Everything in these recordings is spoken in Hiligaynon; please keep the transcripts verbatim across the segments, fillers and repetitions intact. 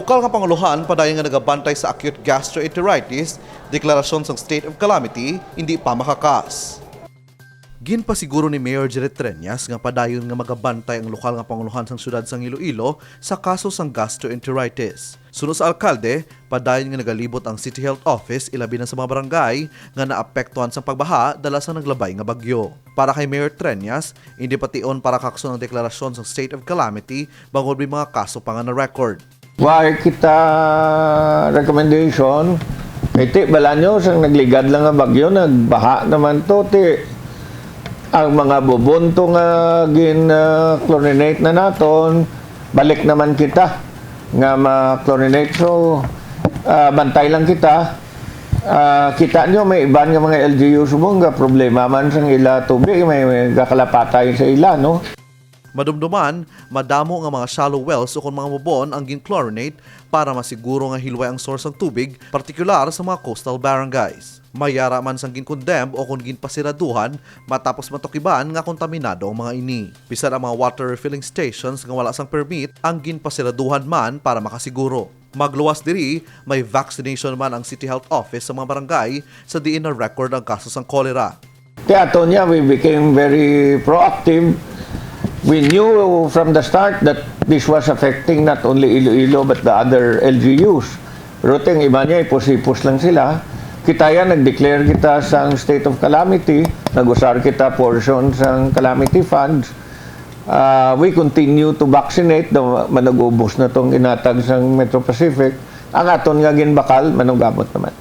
Lokal nga pangulohan padayon nga nagabantay sa acute gastroenteritis, deklarasyon sang state of calamity, hindi pa makakas. Ginpasiguro ni Mayor Jerry Treñas nga padayon nga magabantay ang lokal nga pangulohan sang siyudad sang Iloilo sa kaso sang gastroenteritis. Suno sa alkalde, padayon nga nagalibot ang City Health Office, ilabi na sa mga barangay nga naapektuhan sang pagbaha dala sa naglabay nga bagyo. Para kay Mayor Treñas, hindi pa tion para kakson ang deklarasyon sang state of calamity bangod may mga kaso pa nga na-record. Why kita recommendation? Kay ti, bala nyo, sang nagligad lang nga bagyo, nagbaha naman to, ti. Ang mga bubon to nga gin, ah, chlorinate na naton, balik naman kita nga ma-chlorinate. So, ah, bantay lang kita. Ah, kita nyo, may iban nga mga L G Us mo nga problema man sang ila tubig, may, may gakalapatay sa ila, no? Madumduman, madamo nga mga shallow wells ukon mga bubon ang gin-chlorinate para masiguro nga hilway ang source sang tubig, partikular sa mga coastal barangays. May ara man sang gin-condemn ukon ginpasiraduhan matapos matukiban nga kontaminado ang mga ini. Bisan ang mga water refilling stations nga wala sang permit ang ginpasiraduhan man para makasiguro. Magluwas diri, may vaccination man ang City Health Office sa mga barangay sa diin na-record ang kaso sang cholera. Kaya ato niya, we became very proactive. We knew from the start that this was affecting not only Iloilo but the other L G Us. Pero ting iba niya, ipos-ipos lang sila. Kita yan, nag-declare kita sang state of calamity, nag-usar kita portion sang calamity funds. Ah, we continue to vaccinate, daw manag-ubos na tong ginatag sang Metro Pacific. Ang aton nga ginbakal, manunggamot naman.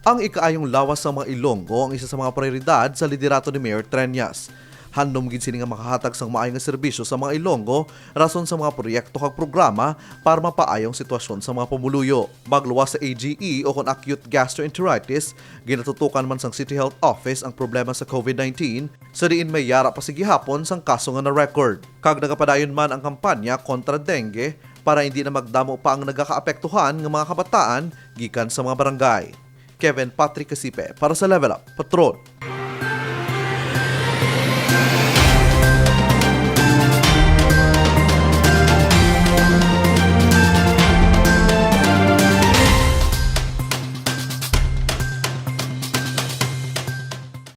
Ang ikaayong lawas sa mga Ilonggo ang isa sa mga prioridad sa liderato ni Mayor Treñas. Handom gid sini nga makahatag sang maayo nga serbisyo sa mga Ilonggo rason sa mga proyekto kag programa para mapaayo ang sitwasyon sa mga pumuluyo. Magluwas sa A G E ukon acute gastroenteritis, ginatutukan man sang City Health Office ang problema sa COVID nineteen, sa diin may yara pa sa gihapon sang kaso nga na-record. Kag nagapadayon man ang kampanya kontra dengue para hindi na magdamo pa ang nagakaapektuhan nga mga kabataan gikan sa mga barangay. Kevin Patrick Casipe para sa Level Up Patrol.